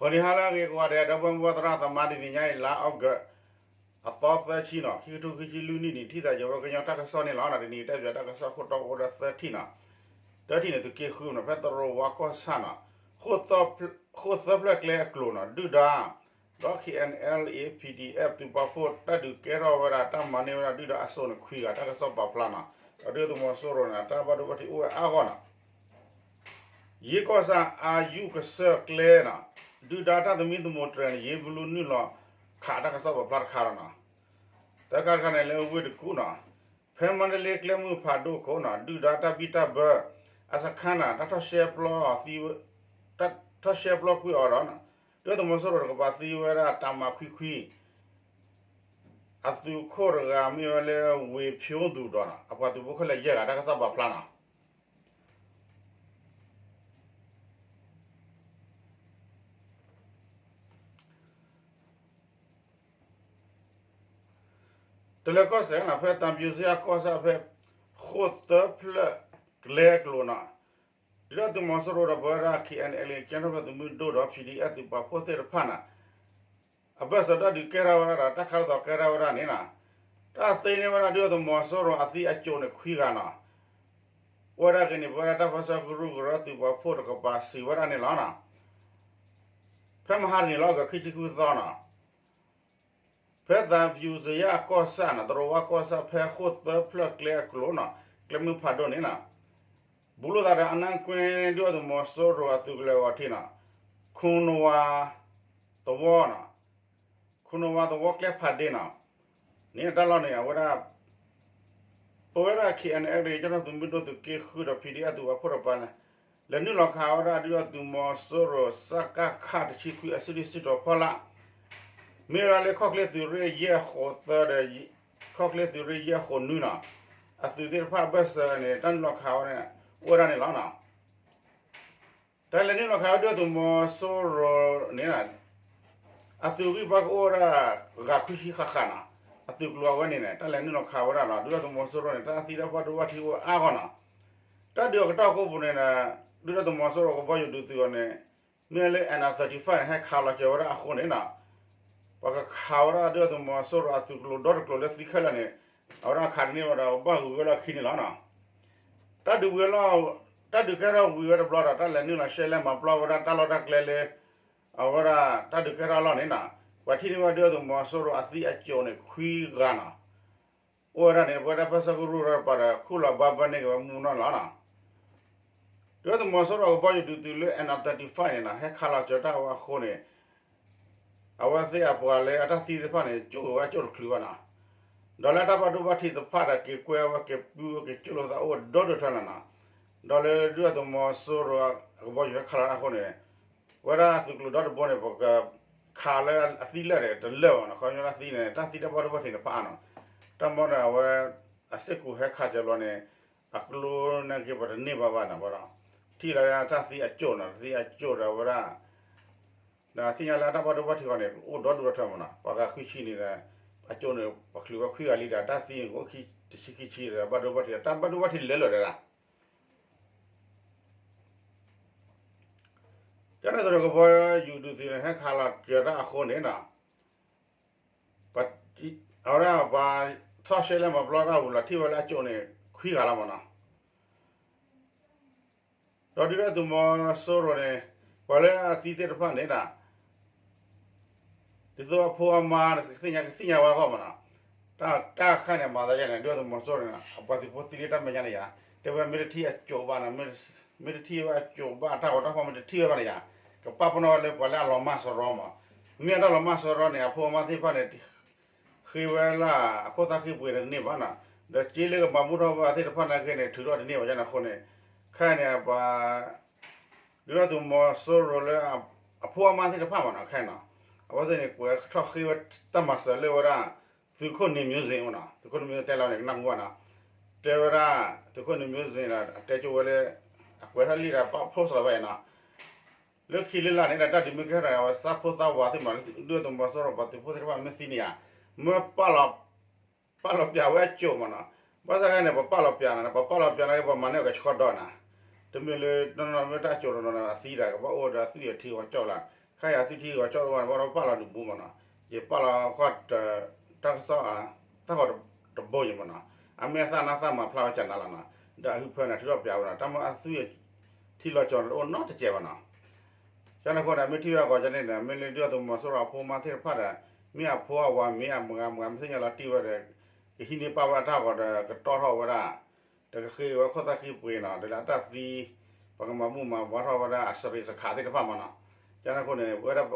ဂီၤနံၤဟါလၢအဂ့ၤကိးဂၤဒဲး ဒီပုၢ်ဝဲၢ်သရၣ်သမါ တနံၤညါအံၤ လါအီကူး အသီသၢဆံနီၤ ခံကထိခံဆံလွံၢ်နံၣ်န့ၣ် ထံၣ်သးယဝဲကညီတၢ်ကစီၣ်န့ၣ်လီၤ. တနံၤတၢ်ပၢတၢ်ကစီၣ်ခိၣ်တီအိၣ်ဒီးသၢထံၣ်နီၤ, တထံၣ်န့ၣ် သုးက့ဃုနီၤ ဖဲသရိဝါကီၢ်ဆၣ်နီၤ, ဃိၣ်သၢဖျၢၣ်ကျဲအကျိၤနီၤ ဒုၣ်ဒါ ဒီး K N L A P D F သုးပာ်ဖှိၣ်တၢ်ဒုးကဲထီၣ်ဝဲဒၣ် တၢ်မၤန့ၢ်ဝဲဒၣ်ဒုၣ်ဒါအစိၣ်န့ၣ် ခွံဂၤ တၢ်ကစီၣ်ပာ်ဖျါနီၤ, ဒီးဒုၣ်ဒါသုးမီၤစိရိၤန့ၣ် တၢ်ဘၣ်ဒိဘၣ်ထံးအိၣ်ဝဲအါဂီၢ်နီၤ ယ့ကီၢ်ဆၣ်အါယူၢ်ကစၢၢ်ကျဲနီၤ, ဒုၣ်ဒါတၢ်သမံသမိးတြဲၤန့ၣ် ယ့မလူနုာ်လီၤခးတၢ်ကစီၣ်ပာ်ဖျါတခါလီၤနီၤ, သၢခါတခါန့ၣ်လၢဝ့ၢ်တကူၣ်နီၤ, ဖဲမါတလ့ကျဲမုၢ်ဖးဒိၣ်ခိၣ်နီၤ ဒုၣ်ဒါတၢ်ဘံၣ်တၢ်ဘၢ အစခါနီၤ တၢ်ထီၣ်ရှဲပျီ တၢ်ထီၣ်ရှဲပျီကွံာ်အီၤဒီး ဒုၣ်ဒါသုးမီၤစိရိၤတကပၤသံဝဲဒၣ်တၢ်မၤခွံခွံ အသုးခိၣ်တဂၤမ့ၢ်ဝဲလၢဝ့ၢ်ဖၠိသူၣ်ဒီးနီၤ အပှၤသုးဖိခဲလၢာ်ယဲၢ်ဂၤ တၢ်ကစီၣ်ပာ်ဖျါနီၤ တလၢကီၢ်စဲၣ်နီၤ ဖဲသံဖြူဇရပ်ကီၢ်ဆၣ်ဖဲ ဃိၣ်သၢဖျၢၣ်ကျဲအကျိၤနီၤ, ဒုၣ်ဒါသုးမီၤစိရိၤဒီးပဝဲဒၣ် K N L A ကညီဒီကလုာ်သုးမုၢ်ဒိၣ်ဒီး P D F သုးပာ်ဖှိၣ်သ့ၣ်တဖၣ်နီၤ အဘၢၣ်စၢၤတၢ်ဒုးကဲထီၣ်ဝဲဒၣ်ဒီးတၢ်ခးလိာ်သးကဲထီၣ်ဝဲဒၣ်န့ၣ်နီၤ, တၢ်သ့န့ၢ်ဝဲဒၣ်ဒုၣ်ဒါသုးမီၤစိရိၤအသံအကၠိၣ်န့ၣ်ခွံဂၤနီၤ, အိၣ်ဝဲဒၣ်က့ၤန့ၣ် ပဝဲဒၣ်တၢ်ပၢဆှၢကရူၢ်ကရၢသုးပာ်ဖှိၣ်တကပၤစံးဝဲဒၣ်န့ၣ်လီၤနီၤ. ဖဲမဟါတနံၤလီၤ အီကူး ခံဆံဃုသီနီၤ, ဖဲသံဖြူဇရပ်ကီၢ်ဆၣ်နီၤ သရိဝါကီၢ်ဆၣ် ဖဲဃိၣ်သၢဖျၢၣ်ကျဲအကျိၤနီၤ ကျဲမုၢ်ဖးဒိၣ်န့ၣ်နီၤ, ဘူးလိာ်သးဒီးအနၢ်ကွ့ဒုၣ်ဒါသုးမီၤစိရိၤအသုးကလၢၤဂီၤထံးနီၤ, ခိၣ်နဝါသဝီနီၤ, ခိၣ်နဝါသဝီကျဲဖးဒ့နီၤ, န့ၣ်တၢ်လီၢ်န့ၣ် အဝဲဒၣ် ပဝဲဒၣ် K N L A ကညီဒီကလုာ်သုးမုၢ်ဒိၣ်သုးက့ဃုဒီး P D F သုးပာ်ဖှိၣ်တကပၤန့ၣ် လဲၤနုာ်လီၤခးဝဲဒၣ်ဒုၣ်ဒါသုးမီၤစိရိၤ စကခ တဆံခွံ အစုဒုၣ်စုတီၤဖီလာ် မ့ၢ်ဝဲဒၣ်လၢခီၣ်ချ့သုးရ့ၣ်ယဲၢ်ဃိးသၢဒီး ခီၣ်ချ့သုးရ့ၣ်ယဲၢ်ဃိးနွံနီၤ, အသုးသ့ၣ်တဖၣ်အဘၢၣ်စၢၤန့ၣ် တၢ်နုာ်လီၤခးဝဲန့ၣ် အိၣ်ဝဲဒၣ်န့ၣ်လီၤနီၤ. တၢ်လဲၤနုာ်လီၤခးဝဲဒုၣ်ဒါသုးမီၤစိရိၤန့ၣ် အသုးဂံၢ်ဘါကအိၣ်ဝဲဒၣ် ဂၤခွံဆံဃၣ်ဃၣ်နီၤ, အသုးကျိၤအဝဲန့ၣ်န့ၣ် တၢ်လဲၤနုာ်လီၤခးဝဲဒၣ်နီၤ, ဒုၣ်ဒါသုးမီၤစိရိၤန့ၣ် တၢ်သံတၢ်ဘၣ်ဒိဘၣ်ထံးအိၣ်အါဂီၢ်နီၤ, တၢ်ဒုးအကတီၢ်ကိးပူၤန့ၣ် ဒုၣ်ဒါသုးမီၤစိရိၤကဘီယူၤဒုးသုးအီၤန့ၣ် မ့ၢ်လၢ M R thirty-five န့ၣ် ဟဲခးလီၤစၢၤဝဲဒၣ်အဃိန့ၣ်နီၤ, ပှၤကခးဝဲဒၣ်ဒုၣ်ဒါသုးမီၤစိရိၤအသုးကျိၤဒီတကျိၤလၢသံခဲလၢာ်န့ၣ် အဝဲဒၣ်ခးတန့ၢ်ဝဲဒီးဘၣ်ဂုၤဝဲလီၢ်ခံန့ၣ်လီၤနီၤ. တၢ်ဒုးဝံၤလီၤ, တၢ်ဒုးကဲထီၣ်ဝံၤဝဲတဘျီဒီး တၢ်လဲၤနုာ်လီၤရှဲလဲမၤပျီဝဲဒၣ်တၢ်လီၢ်တၢ်ကျဲလၢ အဝဲဒၣ်တၢ်ဒုးကဲထီၣ်အလီၢ်န့ၣ်နီၤ, ပှၤထံၣ်န့ၢ်ဝဲဒုၣ်ဒါသုးမီၤစိရိၤအသံအကၠိၣ်န့ၣ်ခွံဂၤနီၤ, အိၣ်ဝဲဒၣ်န့ၣ် ပဝဲဒၣ်ပၢဆှၢကရူၢ်တကပၤဒီး ခူၣ်လီၤဘၣ်ဘၢန့ၢ်က့ၤဝဲမူနီၢ်လီၤနီၤ. ဒုၣ်ဒါသုးမီၤစိရိၤကဘီယူၤဒုးသုးလၢ M R thirty-five န့ၣ်နီၤ ဟဲခးလီၤစၢၤတၢ်ဝဲအဃိန့ၣ် အဝဲသ့ၣ်အပှၤလၢအတၢ်သံသ့ၣ်တဖၣ်န့ၣ် ကၠိၣ်က့ၤဝဲအကၠိၣ်တချုးဘၣ်နီၤ, ဒီးလၢတၢ်ဘၣ်ဒိဘၣ်ထံးတဖၣ်ဒီး က့ၤကွဲဝဲက့ၤပုၢ်ဝဲက့ၤကၠိၣ်လိာ်သးအိၣ်ဒီဒူၣ်ထၢလီၤနီၤ, ဒီးလၢဒုၣ်ဒါသုးမီၤစိရိၤအကဘီယူၤဟဲခးလီၤတၢ်အဃိန့ၣ် ဝဲဒၣ်သုးကျိၤဒီတဘိန့ၣ် ပကခးလၢအသံလၢာ်ဒီးတလၢာ်ဘၣ်နီၤ, ခီပညီတၢ်သံန့ၣ် တၢ်သံတၢ်ဘၣ်ဒိဘၣ်ထံးန့ၣ်ဖးအါနီၤ, တၢ်မီဒီးအဝဲ အစ့ၢ်ကီးဟဲခးစၢၤဘျီန့ၣ် အကျိၤန့ၣ်က့ၤပတန့ၢ်ဘၣ်ဘၣ်နီၤ, ဘၣ်ဒီး ထံၣ်လီၤတၢ်သံအကၠိၣ်နီၤ, တၢ်သံအကၠိၣ်ဒီးဝဲဒၣ် ဒီးသ့ၣ်ညါလၢအတၢ်ဘၣ်ဒိဘၣ်ထံးဃီန့ၣ် အိၣ်ဒီဒူၣ်ဒီထၢမးနီၤ, ပှၤဂၤဃုဆံန့ၣ်ဒီး အကၠိၣ်န့ၣ် ပချုးဝဲခွံဂၤလံဒီး တၢ်သံန့ၣ်ကအိၣ်ခံတဆံခံဆံဒီး ဘၣ်ဒိဘၣ်ထံးဒီး တၢ်ဘၣ်ဒိဘၣ်ထံးလၢာ်လၢာ်ဒီး ကန့ၣ်သိးဒီးကဘီယူၤဒုးသုးန့ၣ် ဟဲခးလီၤစၢၤတၢ်အဃိန့ၣ်နီၤ, အဝဲဒၣ်ပှၤထီၣ်ရှဲလဲမၤပျီတၢ်ဝံၤလီၤ ထံၣ်ဝဲလၢအကၠိၣ်န့ၣ် ခွံဂၤလီၤမးနီၤ, ဒီးဒုၣ်ဒါသုးမီၤစိရိၤန့ၣ် ပှၤလၢအသံသ့ၣ်တဖၣ်န့ၣ်နီၤ ဒ်သိးအဖိအမါ ကသ့ၣ်ညါကသ့ၣ်ညါဝဲအဂီၢ်မးနီၤ, တၢ်တခါန့ၣ် မၤသးယါန့ၣ် ဒုၣ်ဒါသုးမီၤစိရိၤန့ၣ် အပှၤသုးဖိသံလၢတၢ်မဲာ်ညါန့ၣ်ယါ, တဲဝဲမ့ၢ်တထံၣ်အကၠိၣ်ဘၣ်န့ၣ်, မ့ၢ်တထံၣ်ဝဲအကၠိၣ်ဘၣ် တၢ်ဂီၤတၢ်ဖီၣ်မ့ၢ်တထံၣ်ဝဲဘၣ်န့ၣ်ယါ, ကပာ်ပနီၣ်ဝဲလၢပှၤလၢအလီၤမၢ်စရီမး, မ့ၢ်အတၢ်လီၤမၢ်စရီန့ၣ် အဖိအမါသ့ၣ်တဖၣ်န့ၣ် ဃ့ဝဲလၢအခိၣ်သၣ်ဃံပှ့ၤတန့ၢ်ဘၣ်နီၤ, ဒီးစ့လၢကမၤဘူၣ်ထီၣ်ဝဲသ့ၣ်တဖၣ်နာ်က့န့ၣ် ထုးထီၣ်တန့ၢ်ဘၣ်ယါန့ၣ်အဃိန့ၣ်, ခဲအံၤန့ၣ် ပှၤ ဒုၣ်ဒါသုးမီၤစိရိၤလၢ အဖိအမါသ့ၣ်တဖၣ်မးနီၤ ခဲအံၤနီၤ, အဝဲသ့ၣ်န့ၣ် ကွဲးထီၣ်ဃ့ဝဲတၢ်မၤစၢၤလၢဝဲဒၣ် သုးခိၣ်န့ၣ် မျိုးဇင် အိၣ်နီၤ, သုးခိၣ်န့ၣ် မျိုးဇင် တဲလီၤန့ၣ် ကနၢ်ဟူဘၣ်နီၤ, တဲဝဲဒၣ် သုးခိၣ်န့ၣ် မျိုးဇင် အတဲကၠိဝဲလၢ အကွဲးထီၣ်လံဒီး ပာ်ဖှိၣ်စၢၤဘၣ်အံၤနီၤ, လၢခံလၢလာ်န့ၣ်ဒီး တၢ်ဒုးမ့ၢ်ကဲထီၣ်န့ၣ် အဝဲသးဖိသးဝါသ့ၣ်မး ဒုၣ်ဒါသုးမီၤစိရိၤပှၤသုးဖိသ့ၣ်တဖၣ်မ့ၢ်သံန့ၣ်ဧါ, မ့ၢ်ပာ်လီၤ ပာ်လီၤပျးဝဲအကၠိၣ်မးနီၤ, ဘၣ်ဆၣ်ခဲအံၤန့ၣ် ပပာ်လီၤပျးန့ၣ် ပပာ်လီၤပျးန့ၣ် ပမၤန့ၢ်အီၤကဆှီဒီးနီၤ, တမ့ၢ်လၢ နီၢ်နီၢ်မ့ၢ်တၢ်ကၠိၣ်နီၤနီၤ အသံဒၣ် ကဘၣ်အိၣ်ဒီးအသွံၣ်အထံအီၤကၠီၣ်လၢ်, ခါယၤသုထံဂီၤကၠီတအိၣ်ဘၣ်ဒီး ပာ်လီၤဒုးဘူးမ့ၢ်နီၤ, ယပာ်လီၤခီၣ် တၢ်ကစီၣ် တၢ်ဂီၤတဘိယမ့ၢ်နီၤ, အမ့ၢ်အသၣ်နၢ်သၣ်မၤဖျါဝဲကနၤလီၤနီၤ, ဒီးအဟုဖၢန့ၣ် ထုးထီၣ်ပျးဝဲနီၤ, တၢ်မ့ၢ်အသုထံလီၤကၠီတအိၣ်နီတစဲးဘၣ်နီၤ. ကန့ၣ်အဃိန့ၣ် မ့ၢ်ထံၣ်ဝဲအဂီၤကန့ၣ်ဒီး မ့ၢ်လၢဒုၣ်ဒါသုးမီၤစိရိၤအဖိမါသ့ၣ်တဖၣ်ဒီး မ့ၢ်အဖိအဝၤမ့ၢ်အမဂၤမဂၤ မ့ၢ်သ့ၣ်ညါလီၤတံၢ်ဝဲဒီး ကဟံးန့ၢ်ပာ်ဝဲအတၢ်ဂီၤဒီး ကတီၢ်ထီၣ်ဝဲဒၣ် ဒီးကဃ့ဝဲခိၣ်သၣ်ဃံပှ့ၤနီၤ, ဒီးလၢအတၢ်သံ ပှၤကမၤဘူၣ်မၤဘါထီၣ်ဝဲဒၣ်အစရံးစခးသ့ၣ်တဖၣ်မ့ၢ်နီၤ. ကန့ၣ်အဃိန့ၣ် ပဝဲဒၣ်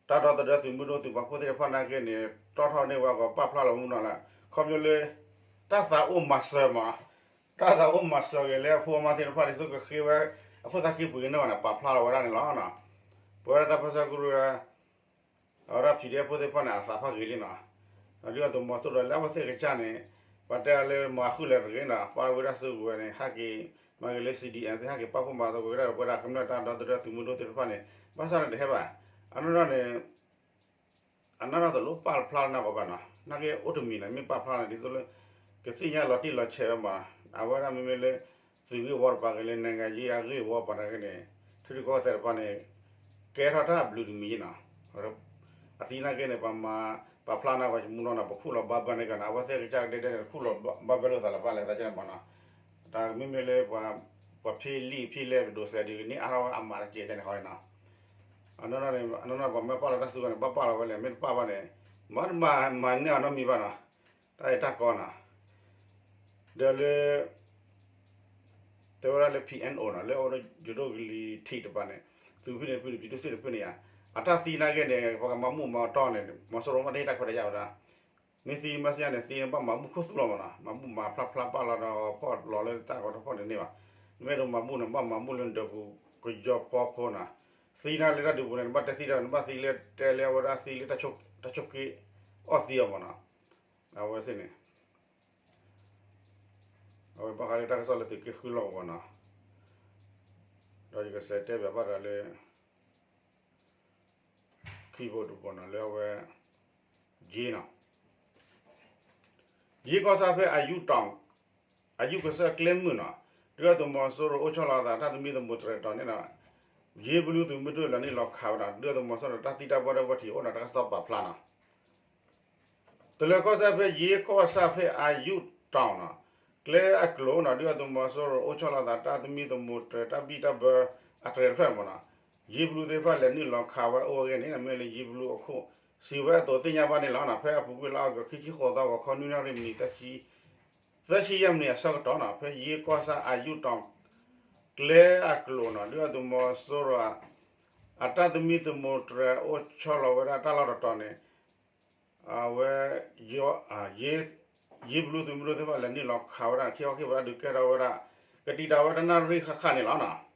တၢ်ဒီသဒၢသုးမုၢ်ဒိၣ်သုးပာ်ဖှိၣ်သ့ၣ်တဖၣ်နာ်က့န့ၣ် တီၣ်ထီၣ်န့ၢ်ဝဲအဂီၢ် ပာ်ဖျါလီၤမူနီၤလၢ ခီဖျိလၢ တၢ်သးအိၣ်မၤစၢၤမ့ၢ်နီၤ, တၢ်သးအိၣ်မၤစၢၤဂ့ၤလၢအဖိအမါသ့ၣ်တဖၣ်ဒ်သိးကဃ့ဝဲ အခိၣ်သၣ်ဃံပှ့ၤကန့ၢ်ဝဲန့ၣ် ပာ်ဖျါလီၤဝဲဒၣ်န့ၣ်လီၤ. ပဝဲဒၣ်တၢ်ပၢဆှၢကရူၢ် အဝဲဒၣ် PDF ဖိသ့ၣ်တဖၣ်န့ၣ် အသးဖးဂ့ၤလံနီၤ. ဒုၣ်ဒါသုးမီၤစိရိၤလၢအဝဲသ့ၣ်ကစၢ်န့ၣ် ပှၤတဲအီၤလၢမၤဃုာ်လၢတဂ့ၤနီၤ, ပာ်ဝဲဒၣ်စုကဝဲၤန့ၣ် ဟဲက့ၤ မၤဂ့ၤလၢ C D M သ့ၣ် ဟဲက့ၤပာ်ဖှိၣ်မၤသကိးက့ၤဒၣ်ဒီး ပဝဲဒၣ်ကမျၢၢ်တၢ်ဒီသဒၢသုးမုၢ်ဒိၣ်သ့ၣ်တဖၣ်န့ၣ် ဘၣ်ဆၣ်ဒီးတဟဲဘၣ်. အနီၢ်နီၢ်န့ၣ် အနီၢ်နီၢ်တလိၣ်ပာ်ဖျါလၢနဂီၢ်ဘၣ်နီၤ, နာ်က့အိၣ်တမံၤန့ၣ် မ့ၢ်ပာ်ဖျါန့ၣ် ဒ်သိးလၢ ကသ့ၣ်ညါလီၤတံၢ်လီၤဆဲးဝဲမး, အဝဲဒၣ်မ့မ့ၢ်လၢ သုးဂ့ၢ်ဝီတပၤက့ၤလၢ နိုင်ငံရေးအဂ့ၢ်ဝီပၤတဂ့ၤန့ၣ် ထံရူၢ်ကီၢ်သဲးတပၤန့ၣ် ကဲထီၣ်တၢ်ဘျုးတမံၤနီၤ. အသံနာ်က့န့ၣ် ပှၤမၤ ပာ်ဖျါနဂီၢ်မူနီၤနီၤ ပခူၣ်လီၤဘၣ်ဘၣ်န့ၣ်ကနီၤ အဝဲသ့ၣ်ကစၢ်ကဒဲကဒဲန့ၣ် ခူၣ်လီၤဘၣ်ဘၣ်လိာ်သးလၢ်ဘၣ်လဲၤသးကန့ၣ်မးနီၤ. တၢ်မ့မ့ၢ်လၢ ပှၤဖ့လံာ်ဖ့လဲၢ်ပဒိးစဲးဒ်န့ၣ် အါထီၣ်ဝဲအမးတကဲးကန့ၣ်ဃီနီၤ. အနီၢ်နီၢ်န့ၣ် အနီၢ်နီၢ်ပှၤမ့ၢ်ပာ်လီၤတၢ်စုကဝဲၤန့ၣ် ဘၣ်ပာ်လီၤဝဲလဲၣ် မ့ၢ်တပာ်ဘၣ်န့ၣ် မၤတမၤမၤန့ၢ်အီၤနီတမံၤဘၣ်နီၤ. တၢ်အံၤတၢ်ကီနီၤ ဒီးလၢ တဲဝဲဒၣ်လၢ P N O နီၤ လၢအအိၣ်ဒီးယိၤဒိၣ်ကလံၤထံးတပၤန့ၣ် သုးဖုန့ၣ်ဖုန့ၣ် ပြည်သူ့စစ်တဖုန့ၣ်ယါ အတၢ်သံနာ်က့န့ၣ် ပှၤကမၤမူးမၤတီၢ်န့ၣ် မီၤစိရိၤမ့ၢ်တဟ့ၣ်တၢ်ခွဲးတၢ်ယာ်ဝဲဒၣ် မ့ၢ်သံမ့ၢ်သံန့ၣ် သံန့ၣ် ဘၣ်မၤဘူၣ်ခိၣ်သူလီၤမးနီၤ မၤဘူၣ်မၤဖျါဖျါပာ်လီၤဒီးဖီၣ်လီၤလၢတၢ်ဂီၤတဖီၣ်န့ၣ်န့ၣ်ဘၣ်. မ့ၢ်တမၤဘူၣ်န့ၣ် ဘၣ်မၤဘူၣ်လၢဒၢးပူၤကယီဖီဖိနီၤ သံနာ်လၢတၢ်ဒုးပူၤန့ၣ် နဘၣ်တဲသံဒီး နဘၣ်သံလၢတဲလၢအဝဲဒၣ်သံလၢတၢ်ဆိးက့အီၣ်သံအီၤမးနီၤ အဝဲသ့ၣ်န့ၣ် အဝဲဘၣ်ဃးလၢတၢ်ကစီၣ်လၢသုးက့ဃုလီၢ်ကဝီၤနီၤ ဒီးယကစးတဲဘၣ်ဘၣ်ဒီးလၢ ခံဘိတဘိနီၤ လၢအဝဲ ယ့နီၤ ယ့ကီၢ်ဆၣ်ဖဲအယူၣ်တီၤ အယူၣ်ကစၢၢ်ကျဲမုၢ်နီၤ ဒုၣ်ဒါသုးမီၤစိရိၤအိၣ်ဆီလီၤအသးတၢ်သမံသမိးတြဲၤတီၤန့ၣ်နီၤ ယ့ဘလူသုးမုၢ်ဒိၣ်လီၤနုာ်လီၤခးဝဲဒီး ဒုၣ်ဒါသုးမီၤစိရိၤတၢ်သံတၢ်ဘၣ်ဒိဘၣ်ထံးအိၣ်ဒီးတၢ်ကစီၣ်ပာ်ဖျါနီၤ တလၢၤကီၢ်စဲၣ်ဖဲယ့ကီၢ်ဆၣ်ဖဲအယူၣ်တီၤနီၤ ကျဲအကျိၤနီၤ ဒုၣ်ဒါသုးမီၤစိရိၤအိၣ်ဆီလီၤသးတၢ်သမံသမိးတြဲၤတၢ်ဘံၣ်တၢ်ဘၢအတြဲၤတဖျၢၣ်မးနီၤ ယ့ဘလူသ့ၣ်တဖၣ်လဲၤနုာ်လီၤခးဝဲအိၣ်ဝဲဂ့ၤန့ၣ် မ့ၢ်လၢယ့ဘလူအခိၣ် စံးဝဲအသိးသ့ၣ်ညါဘၣ်န့ၣ်လီၤနီၤ ဖဲအပူၤကွံာ်လါအီကူး ခံဆံဃိးသီ ဂီၤခီနွံနၣ်ရံၣ်မံးနံး သၢဆံယဲၢ်မံးနံးအဆၢကတီၢ်နီၤ ဖဲယ့ကီၢ်ဆၣ်အယူၣ်တီၤ ကျဲအကျိၤနီၤ ဒုၣ်ဒါသုးမီၤစိရိၤ အတၢ်သမံသမိးတြဲၤအိၣ်ဆီလီၤဝဲဒၣ်တၢ်လီၢ်တတီၤန့ၣ် အဝဲ ယ့ဘလူသုးမုၢ်ဒိၣ်သ့ၣ်တဖၣ်လဲၤနုာ်လီၤခးဝဲဒၣ် ခံခီခံကပၤတၢ်ဒုးကဲထီၣ်ဝဲဒၣ် ကတံာ်တာ်ဝဲတနၣ်ရံၣ်ဃၣ်ဃၣ်န့ၣ်လီၤနီၤ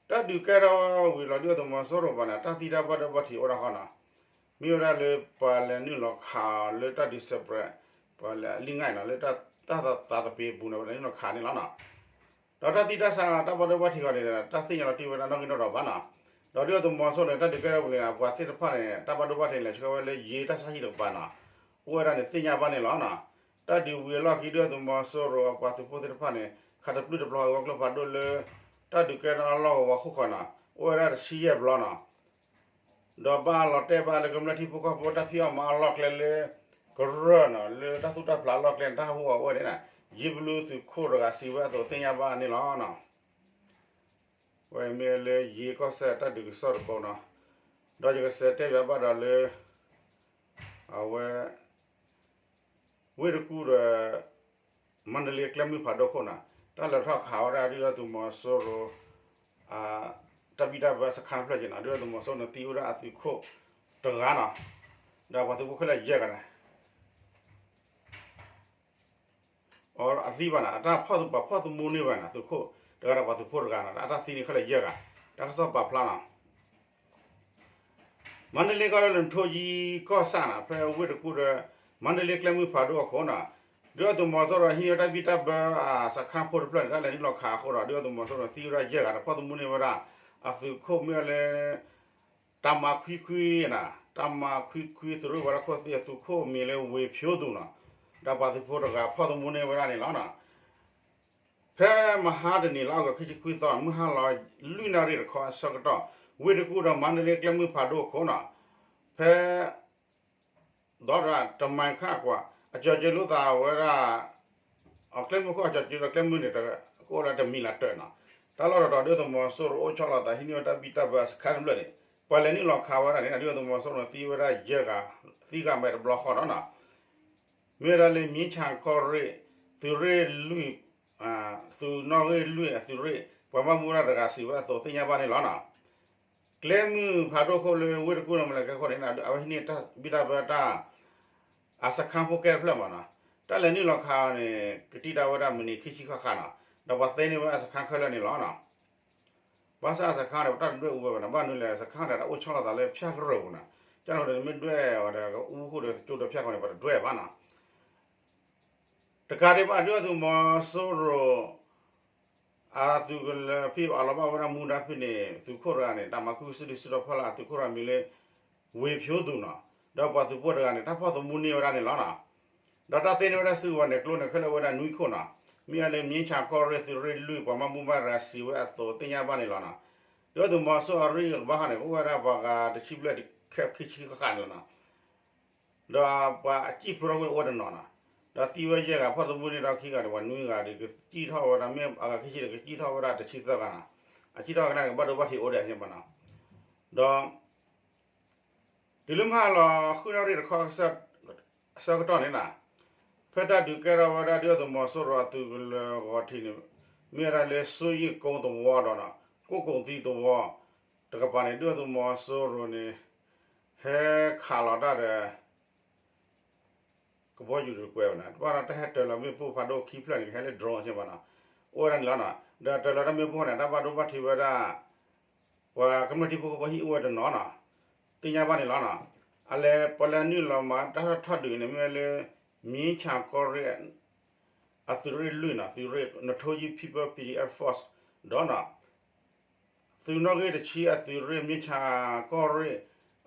တၢ်ဒုးကဲထီၣ်ဝံၤလီၤ ဒုၣ်ဒါသုးမီၤစိရိၤဘၣ်န့ၣ် တၢ်သံတၢ်ဘၣ်ဒိဘၣ်ထံးအိၣ်ဒၣ်ဃီနီၤ မ့ၢ်ဝဲဒၣ်လၢပှၤလဲၤနုာ်လီၤခးလၢတၢ်ဒုးစဲးပြဲး ပှၤလဲၤလံၣ်ငါ်နီၤ လၢတၢ်သးသပ့ၤပူၤန့ၣ် ပှၤလဲၤနုာ်လီၤခးန့ၣ်လီၤနီၤ ဒီးတၢ်သံတၢ်ဆါတၢ်ဘၣ်ဒိဘၣ်ထံးဂီၤန့ၣ် တၢ်သ့ၣ်ညါလီၤတံၢ်ဝဲဒၣ်နီၣ်ဂံၢ်နီၣ်ဒွးဘၣ်နီၤ ဒီးဒုၣ်ဒါသုးမီၤစိရိၤန့ၣ် တၢ်ဒုးကဲထီၣ်ဝံၤန့ၣ် ပှၤသ့ၣ်တဖၣ်န့ၣ် တၢ်ဘၣ်ဒိဘၣ်ထံးန့ၣ် လဲၤဆှၢဝဲလၢယ့တၢ်ဆါဟံၣ်တကပၤနီၤ အိၣ်ဝဲဒၣ်န့ၣ်သ့ၣ်ညါဘၣ်န့ၣ်လီၤနီၤ တၢ်ဒုးဝံၤအလီၢ်ခံ ဒုၣ်ဒါသုးမီၤစိရိၤအပှၤသုးဖိသ့ၣ်တဖၣ်န့ၣ် ခးတပျုၢ်တပျီၤဝဲကျိဖးဒိၣ်လၢ တၢ်ဒုးကဲထီၣ်အလီၢ်ကဝီၤဃုာ်ဃီနီၤ အိၣ်ဝဲဒၣ်တဆံယဲၢ်ဘျီနီၤ ဒီးဘၣ်လီၤတဲာ်ဘၣ်လၢကမျၢၢ်ထံဖိကီၢ်ဖိတၢ်ဖံးအီၣ်မၤအီၣ်လီၢ်ကျဲလၢ ကရၢၢ်နီၤ လၢတၢ်သူၣ်တၢ်ဖျးအလီၢ်ကျဲန့ၣ် တၢ်ဟးဂီၤအိၣ်ဝဲန့ၣ် ယ့ဘလူသုးခိၣ်တဂၤစံးဝဲအသိးသ့ၣ်ညါဘၣ်န့ၣ်လီၤနီၤ ဝဲမ့ၢ်လၢယ့ကီၢ်စဲၣ်တၢ်ဒုးကစီၣ်တဘိနီၤ ဒီးယကစးတဲဘၣ်ဘၣ်ဒီးလၢ အဝဲ ဝ့ၢ်တကူၣ်ဒီး မါဒလ့ကျဲမုၢ်ဖးဒိၣ်ခိၣ်နီၤ တၢ်လဲၤထီၣ်ခးဝဲဒၣ်ဒုၣ်ဒါသုးမီၤစိရိၤ တၢ်ဘံၣ်တၢ်ဘၢစခါတဖျၢၣ်က့နီၤ ဒုၣ်ဒါသုးမီၤစိရိၤန့ၣ်သံဝဲဒၣ်အသုးခိၣ်တဂၤနီၤ ဒီးပှၤသုးဖိခဲလၢာ်ယဲၢ်ဂၤန့ၣ် အသံဘၣ်န့ၣ် အတၢ်ဖီၣ်ပှၤဖီၣ်သမူန့ၢ်ဘၣ်န့ၣ် သုးခိၣ်တဂၤဒီးပှၤသုးဖိတဂၤန့ၣ် အတၢ်သံန့ၣ်ခဲလၢာ်ယဲၢ်ဂၤ တၢ်ကစီၣ်ပာ်ဖျါနီၤ မါဒလ့ကီၢ်ဒီးလၢနထိယံကီၢ်ဆၣ်န့ၣ် ဖဲဝ့ၢ်တကူၣ်ဒီး မါဒလ့ကျဲမုၢ်ဖးဒိၣ်အခိၣ်န့ၣ် ဒုၣ်ဒါသုးမီၤစိရိၤဟံးဝဲတၢ်ဘံၣ်တၢ်ဘၢအစခါဖိတဖျၢၣ်န့ၣ် တၢ်လဲၤနုာ်လီၤခးအဃိဒီး ဒုၣ်ဒါသုးမီၤစိရိၤသံဝဲဒၣ်ယဲၢ်ဂၤဒီးဖီၣ်သမူန့ၢ်ဝဲဒၣ် အသုးခိၣ်မ့ၢ်ဝဲလၢ တၢ်မၤခွံခွံန့ၣ် တၢ်မၤခွံခွံသုးရ့ၣ်ဝဲဒၣ်ခိၣ်သ့ၣ်အသုးခိၣ်မံၤလၢဝ့ၢ်ဖၠိသူၣ်န့ၣ် ဒီးပှၤသုးဖိတဂၤဖီၣ်သမူန့ၢ်ဝဲဒၣ်န့ၣ်လီၤ. ဖဲမဟါတနံၤလါအီကူးခံဆံခွံသီ မုၢ်ဟါလီၤလွံၢ်နၣ်ရံၣ်တခီအဆၢကတီၢ် ဝ့ၢ်တကူၣ်ဒီးမါဒလ့ကျဲမုၢ်ဖးဒိၣ်အခိၣ်နီၤ, ဖဲ ဒီးတမၤခၣ်ကွၢ် အကၠီၤကၠိၤလိာ်သးဝဲဒၣ် အကျဲမုၢ်ခိၣ်အကၠီၤကၠိၤဒီးကျဲမုၢ်န့ၣ် ကအိၣ်လၢတမံၤလးတၢၢ်နီၤ, တၢ်လီၢ်တတီၤဒုၣ်ဒါသုးမီၤစိရိၤအိၣ်ဆီလီၤသးဟံးန့ၢ်ဝဲတၢ်ဘံၣ်တၢ်ဘၢအစခါတဖျၢၣ်န့ၣ် ပှၤလဲၤနုာ်လီၤခးဝဲဒၣ်န့ၣ် ဒုၣ်ဒါသုးမီၤစိရိၤန့ၣ်သံဝဲဒၣ်ယဲၢ်ဂၤ, သံဂၤမးတဘျီဃီဒီးနီၤ မ့ၢ်ဝဲဒၣ်လၢ မြင်းခြံကီၢ်ရ့ၣ် သုးရ့ၣ်လွံၢ်, သုးနီၣ်ဂံၢ်လွံၢ်အသုးရ့ၣ် ပှၤဘၣ်မူဘၣ်ဒါတဂၤစံးဝဲအသိးသ့ၣ်ညါဘၣ်န့ၣ်လီၤနီၤ. ကျဲမုၢ်ဖးဒိၣ်ခိၣ်လၢဝ့ၢ်တကူၣ်ဒီးမါဒလ့ကျဲခိၣ်န့ၣ် အဝဲဟံးန့ၢ်တၢ်ဘံၣ်တၢ်ဘၢတၢ် အစခါဖိကဲတဖျၢၣ်မးနီၤ, တၢ်လဲၤနုာ်လီၤခးန့ၣ် ကတံၢ်တၢ်ဝဲဒၣ်မံးနံးခံဆံဃၣ်ဃၣ်နီၤ, ဒီးပှၤသ့န့ၢ်ဝဲအစခါခဲလၢာ်န့ၣ်လီၤနီၤ. ဘၣ်ဆၣ်အစခါန့ၣ် ပတၢ်တဒွဲၣ်အူဝဲဘၣ်နီၤ, ဘၣ်မနုၤလဲၣ် စခါန့ၣ် တၢ်အိၣ်ဆီလီၤသးလၢဖၠၣ်ကရၢၢ်ပူၤနီၤ, ကန့ၣ်ဒီးမ့ၢ်ဒွဲၣ်အီၤဒီး အူဃိၣ်ဒီးကၠိဒီးဖၠၣ်ကီၢ်န့ၣ် ပတဒွဲၣ်ဘၣ်နီၤ. တကးဒံးဘၣ် ဒုၣ်ဒါသုးမီၤစိရိၤ အသုးကလၢၤဖဲအလီၤဘၣ်ဝဲဒၣ်မူဒါဖဲန့ၣ် သုးခိၣ်တဂၤန့ၣ် တၢ်မၤခူၣ်စုဒုစုတီၤဖီလာ်အသုးခိၣ်တဂၤမံၤလၢ ဝ့ၢ်ဖၠိသူၣ်နီၤ, ဒီးပှၤသုးဖိတဂၤန့ၣ် တၢ်ဖီၣ်သမူန့ၢ်ဝဲဒၣ်န့ၣ်လီၤနီၤ. ဒီးတၢ်သ့န့ၢ်ဝဲဒၣ်စုကဝဲၤန့ၣ် ကျိန့ၣ်ခဲလၢာ်ဝဲဒၣ်နွံခိၣ်နီၤ, မ့ၢ်ဝဲလၢ မြင်းခြံကီၢ်ရ့ၣ် သုးရ့ၣ်လွံၢ် ပှၤဘၣ်မူဘၣ်ဒါစံးဝဲအသိးသ့ၣ်ညါဘၣ်န့ၣ်လီၤနီၤ. ဒုၣ်ဒါသုးမီၤစိရိၤအရ့ၣ်ကဘၣ်ဃီန့ၣ် ကအိၣ်ဝဲဒၣ်ပှၤဂၤတဆံဘျဲၣ်ခံဆံဃၣ်ဃၣ်န့ၣ်လီၤနီၤ. ဒီးပှၤအစံၣ်ဖျိထီၣ်ဝဲအိၣ်ဝဲတနီၤနီၤ, ဒီးသံဝဲယဲၢ်ဂၤ ဖီၣ်သမူန့ၢ်ဒီးခံဂၤဒီး ပှၤနွံဂၤဒီး ကစံၣ်ထီၣ်ဝဲဒၣ် မ့ၢ်အဂၤခံဆံဒီး ကစံၣ်ထီၣ်ဝဲဒၣ်တဆံသၢဂၤနီၤ, အစံၣ်ထီၣ်ကနၣ်န့ၣ် ကဘၣ်ဒိဘၣ်ထံးအိၣ်ဒီးအစ့ၢ်ဘၣ်နီၤ. ဒီး တုၤလၢမဟါလီၤ ဃုနၣ်ရံၣ်တခီ ဆၢကတီၢ်န့ၣ်နီၤ, ဖဲတၢ်ဒုးကဲထီၣ်ဝဲဒၣ်ဒုၣ်ဒါသုးမီၤစိရိၤအသုးကလၢၤဂီၤထံးန့ၣ် မ့ၢ်ဝဲဒၣ်လၢ စွတ်ယုၣ်ကိသဝီဒီးနီၤ, ကိၣ်ကိၣ်သံသဝီ တကပၤန့ၣ် ဒုၣ်ဒါသုးမီၤစိရိၤန့ၣ် ဟဲခးလီၤတၢ်ဒီး ကဘီယူၤတကွဲးဘၣ်နီၤ, ဘၣ်ဒီးတၢ်ဟဲတၢၤလီၤမ့ၣ်ပိၢ်ဖးဒိၣ်ခံဖျၢၣ်န့ၣ် ကဟဲလၢ drone စ့ၢ်ဘၣ်နီၤ, အိၣ်ဝဲဒၣ်န့ၣ်လီၤနီၤ. ဒီးတၢၤလီၤတၢ်မ့ၣ်ပိၢ်န့ၣ် တၢ်ဘၣ်ဒိဘၣ်ထံးဝဲဒၣ် ပှၤကမျၢၢ်ထံဖိကီၢ်ဖိဟံၣ်အိၣ်ဝဲတနီၤနီၤ, သ့ၣ်ညါဘၣ်န့ၣ်လီၤနီၤ. အလဲၤပှၤလဲၤနုာ်လီၤမၤတၢ်ထီၣ်ဒုးန့ၣ် မ့ၢ်ဝဲလၢ မြင်းခြံကီၢ်ရ့ၣ် အသုးရ့ၣ်လွံၢ်နီၤ, သုးရ့ၣ် နထိယံ People PDF Force ဒီးနီၤ သုးနီၣ်ဂံၢ်တဆံအသုးရ့ၣ် မြင်းခြံကီၢ်ရ့ၣ်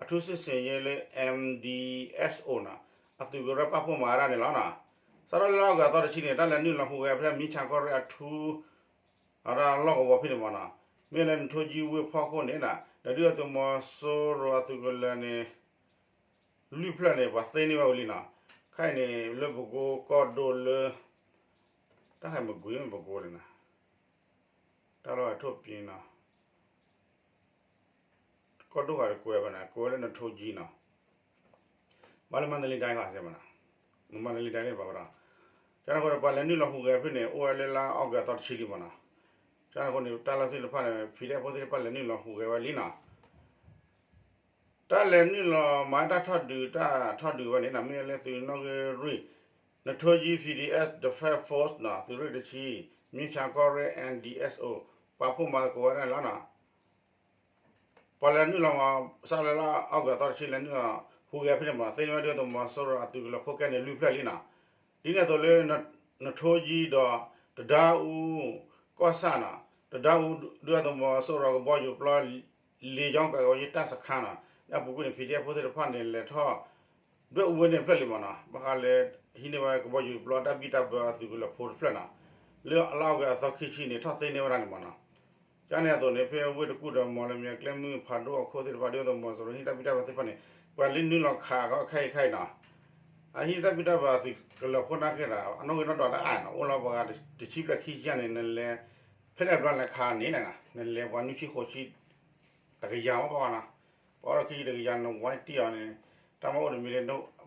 အထူးစစ်ဆင်ရေးလၢ MDSO နီၤ, အသုးကရၢပာ်ဖှိၣ်မၤဝဲဒၣ်န့ၣ်လီၤနီၤ. စးထီၣ်လၢလါအီကူးအသီတဆံန့ၣ် တၢ်လဲၤနုာ်လီၤဟူးဂဲၤဖဲ မြင်းခြံကီၢ်ရ့ၣ်အထူ အလီၢ်ကဝီၤဖဲန့ၣ်မးနီၤ, မ့ၢ်လၢနထိယံဝ့ၢ်ဖီခိၣ်န့ၣ်နီၤ, ဒီးဒုၣ်ဒါသုးမီၤစိရိၤအသုးကလၢၤန့ၣ် လွံၢ်ဖျၢၣ်န့ၣ် ပှၤသ့န့ၢ်ဝဲဝံၤလံနီၤ. ခဲအံၤန့ၣ် လၢပကိကီၢ်ဒိၣ်လၢ တၢ်ဟဲမကွံာ်မ့ၢ်ပကိန့ၣ်နီၤ, တၢ်လီၢ်ဝဲထိၣ်ပံၤနီၤ ကီၢ်ဒိၣ်ဃာ်တကွဲးဘၣ်န့ၣ် ကွဲးဝဲလၢနထိယံနီၤ, ဘၣ်လၢမန္တလေးတိုင်းဃာ်စ့ၢ်မးနီၤ, မန္တလေးတိုင်းန့ၣ်ဘၣ်ဝဲဒီး, ကန့ၣ်အဃိန့ၣ် ပှၤလဲၤနုာ်လီၤဟူးဂဲၤဖဲန့ၣ် အိၣ်ဝဲလၢလါအီကူးအသီတဆံလံမးနီၤ, ကန့ၣ်အဃိန့ၣ် တၢ်လီၢ်သ့ၣ်တဖၣ်န့ၣ် PDF ဖိသ့ၣ်တဖၣ်လဲၤနုာ်လီၤဟူးဂဲၤဝဲလံနီၤ. တၢ်လဲၤနုာ်လီၤမၤတၢ်ထီၣ်ဒုး တၢ်ထီၣ်ဒုးဝဲန့ၣ်နီၤ မ့ၢ်လၢသုးနီၣ်ဂံၢ်လွံၢ် နထိယံ PDF Defense Force နီၤ သုးရ့ၣ်တဆံ မြင်းခြံကီၢ်ရ့ၣ် MDSO ပာ်ဖှိၣ်မၤသကိးဝဲဒၣ်န့ၣ်လီၤနီၤ. ပှၤလဲၤနုာ်လီၤမၤ စးလၢလါအီကူးအသီတဆံ လဲၤနုာ်လီၤဟူးဂဲၤဖဲန့ၣ်မး သ့န့ၢ်ဝဲဒုၣ်ဒါသုးမီၤစိရိၤအသုးကလၢၤဖိခဲန့ၣ်လွံၢ်ဖျၢၣ်လံနီၤ. ဒ်န့ၣ်အသိးလၢ နထိယံဒီး တဒါအူကီၢ်ဆၣ်နီၤ, တဒါအူ ဒုၣ်ဒါသုးမီၤစိရိၤကဘီယူၤပျီ လ့ၤကၠီကးကဝဲယတၢ်စခါနီၤ, လၢအပူၤကွံာ်န့ၣ် PDF ဖိသ့ၣ်တဖၣ်န့ၣ် လဲၤထီၣ် ဒွဲၣ်အူဝဲန့ၣ်တဖျၢၣ်လံမးနီၤ, ဘၣ်ဃးလၢ ဟံးန့ၢ်ဝဲကဘီယူၤပျီတၢ်ဘံၣ်တၢ်ဘၢအသုးကလၢၤဖိတဖျၢၣ်နီၤ, လၢလါအီကူးအသီခံဆံန့ၣ် ထီၣ်သ့န့ၢ်ဝဲဒၣ်န့ၣ်မးနီၤ. ကန့ၣ်အသိးန့ၣ် ဖဲဝ့ၢ်တကူၣ်ဒီးမီၢ်လမၠဲၤကျဲမုၢ်ဖးဒိၣ်အခိၣ်သ့ၣ်တဖၣ် ဒုၣ်ဒါသုးမီၤစိရိၤဟံးတၢ်ဘံၣ်တၢ်ဘၢသ့ၣ်တဖၣ်န့ၣ် ပှၤလဲၤနုာ်လီၤခးအခဲအံၤခဲအံၤနီၤ, အဟံးတၢ်ဘံၣ်တၢ်ဘၢအသုးကလၢၤဖိနာ်က့ဒီး အနီၣ်ဂံၢ်နီၣ်ဒွးတၢ်အါနီၤ, အိၣ်လီၤပှၤဂၤတဆံဘျဲၣ်ခံဆံန့ၣ် နလဲၤ ဖဲလဲၣ်ဘျီလဲၤခးန့ၣ်လဲၣ်နီၤ, နလဲၤပှၤနွံဆံဃိးဆံ တကယၤမးပှၤနီၤ, ပှၤအိၣ်ဒီးခံဆံတကယၤ နဝဲတံၢ်အီၤန့ၣ် တၢ်မၤအိၣ်တမံၤလၢ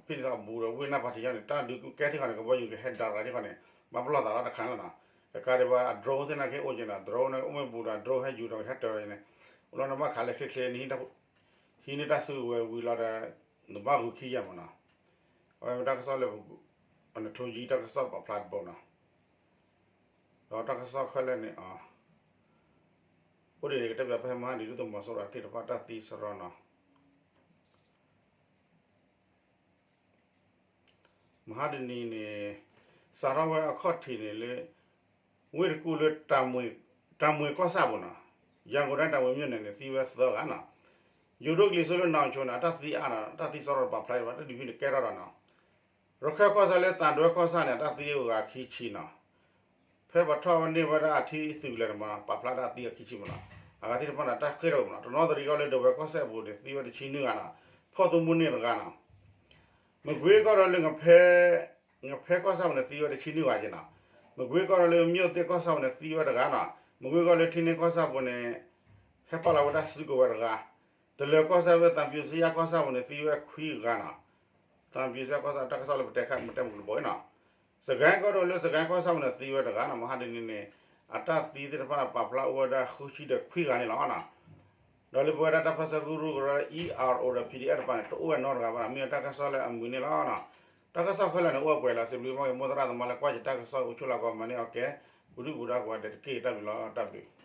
ဖဲန့ၣ်အဘူးဒီး ဝ့ၢ်နၢ်ပၢၢ်ထံးယီၤန့ၣ် တၢ်ဒုးကဲထီၣ်ဃီန့ၣ် ကဘီယူၤကဟဲဒၣ်ရၤထံဃီန့ၣ် မၤပလီၢ်သးလီၤတခါလီၤနီၤ, တကးဒံးဘၣ် အ drone သ့ၣ်နာ်က့အိၣ်က့ၤနီၤ, drone န့ၣ် အိၣ်မ့ၢ်ဘူးဒီး drone ဟဲယူၤဒီးဟဲတၢၤအီၤန့ၣ်, အိၣ်လီၤနဘၣ်ခးလၢချ့ချ့န့ၣ် ဟံးန့ၢ်တၢ်စုကဝဲၤဝံၤလီၤဒီး နဘၣ်ဂုၤခံယၤမးနီၤ, အဝဲမ့ၢ်တၢ်ကစီၣ်လၢ နထိယံတၢ်ကစီၣ်ပာ်ဖျါတဘိနီၤ. ဒီးတၢ်ကစီၣ်ခဲလၢာ်န့ၣ် အိၣ်ဒံးန့ၣ် ကတဲဘၣ်ပဟဲမဟါဒံး ဒုၣ်ဒါသုးမီၤစိရိၤသ့ၣ်တဖၣ်တၢ်သံစရီနီၤ. မဟါတနံၤန့ၣ် စးထီၣ်ဝဲအခီၣ်ထံးန့ၣ်လၢ ဝ့ၢ်တကူၣ်လၢ တၢ်မွ့ၤကီၢ်ဆၣ်ပူၤနီၤ, ရန်ကုန်တိုင်း တာမွေမြို့နယ်န့ၣ် သံဝဲသၢဂၤနီၤ. ယိၤဒိၣ်ကလံၤစိလၢ နောင်ချိုန့ၣ် အတၢ်သံအါနီၤ, တၢ်သံစရီပာ်ဖျါဒံးဘၣ် တၢ်ဒုးဖဲန့ၣ်ကဲထီၣ်ဒီးနီၤ. ရခဲၣ်ကီၢ်ဆၣ်လၢ သံတွဲကီၢ်ဆၣ်န့ၣ် အတၢ်သံဂၤခံဆံနီၤ. ဖဲပှၤထီၣ်ဝဲန့ၢ်ဝဲဒၣ်အထံသုးကလၢၤန့ၣ်မး ပာ်ဖျါဒၣ်သံဂၤခံဆံမးနီၤ. အဂၤသ့ၣ်တဖၣ်န့ၣ် တၢ်ဃ့ၢ်ထီၣ်ပူၤနီၤ. တနီသရံၣ်ကီၢ်လၢဒဝဲၢ်ကီၢ်စဲၣ်အပူၤန့ၣ် သံဝဲတဆံနွံဂၤနီၤ. ဖီၣ်သူမူန့ၢ်တဂၤနီၤ. မကွ့ကီၢ်ဒီးလၢ ငဖဲကီၢ်ဆၣ်ပူၤန့ၣ်သံဝဲတဆံနွံဂၤက့နီၤ. မကွ့ကီၢ်ဒီးလၢ မၠိၣ်သ့ၣ်ကီၢ်ဆၣ်ပူၤန့ၣ်သံဝဲတဂၤနီၤ. မကွ့ကီၢ်လၢ ထံန့ၢ်ကီၢ်ဆၣ်ပူၤန့ၣ် ဟဲပာ်လီၤဝဲဒၣ်စုကဝဲၤတဂၤ. တလၢၤကီၢ်ဆၣ်ဝဲ သံပူၤစယါကီၢ်ဆၣ်ပူၤန့ၣ် သံဝဲခွံဂၤနီၤ. သံပူၤစယါကီၢ်ဆၣ် တၢ်ကစီၣ်လၢပတဲခါ ပတဲမုၢ်ကဘီအံၤနီၤ. စကဲကီၢ်ဒီးလၢ စကဲကီၢ်ဆၣ်ပူၤန့ၣ်သံဝဲတဂၤနီၤ. မဟါတနံၤန့ၣ် အတၢ်သံသ့ၣ်တဖၣ်န့ၣ် ပာ်ဖျါအိၣ်ဝဲဒၣ်ဃုဆံဒီးခွံဂၤန့ၣ်လီၤ. ဒီးလၢပဝဲဒၣ်တၢ်ပၢဆှၢကရူၢ်ကရၢ E R O ဒီး P D F တဖၣ်န့ၣ် တအိၣ်ဝဲနီတဂၤဘၣ်နီၤ. မ့ၢ်တၢ်ကစီၣ်လၢအမုာ်န့ၣ်လီၤ. တၢ်ကစီၣ်ခဲလၢာ်န့ၣ် အိၣ်ဝဲပှဲၤလီၤ. စံးဘျုးဘၣ်က့ၤ မိၢ်သရၣ်သမါလၢကွၢ်ယတၢ်ကစီၣ်အိၣ်ဆိးလၢကီးမၤန့ၢ်အီၤကဲ ပူၤဒုၣ်ပူၤဒါကိးဂၤဒဲးတက့ၢ်. တၢ်ဘျုးလီၤ. တၢ်ဘျုး